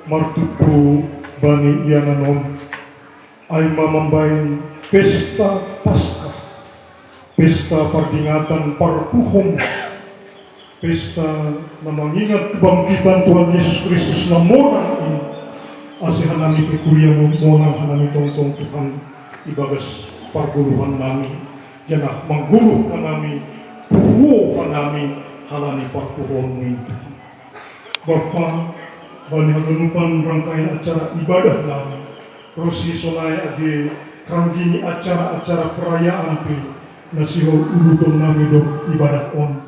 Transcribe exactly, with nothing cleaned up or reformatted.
Martumpu bani ianan on, ai ma mambaen pesta Paskah, pesta pardingatan parpuhon, pesta na mangingat kebangkitan Tuhan Yesus Kristus na monang in, ase hanami pe kuria monang hanami tongtong Tuhan ibagas pargoluhan nami, janah manggoluh hanami, puho hanami halani parpuhoon in Tuhan. Bapa, bani haganupan rangkaian acara ibadah nami, ronsi sonai age ranggini acara-acara perayaan pe na sihol uduton nami dob ibadah on,